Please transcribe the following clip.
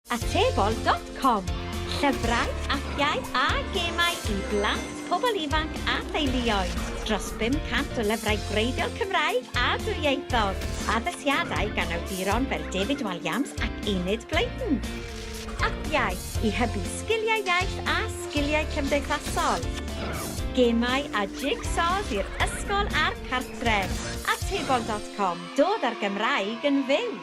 Atebol.com Llyfrau, apiau a gemau i blant, pobl ifanc a theuluoedd. Dros 500 o lyfrau gwreiddiol Cymraeg a dwyieithog. Addasiadau gan awduron fel David Walliams ac Enid Blyton. Apiau i hybu sgiliau iaith a sgiliau cymdeithasol. Gemau a jig-saws i'r ysgol a'r cartref. Atebol.com, dod â'r Gymraeg yn fyw.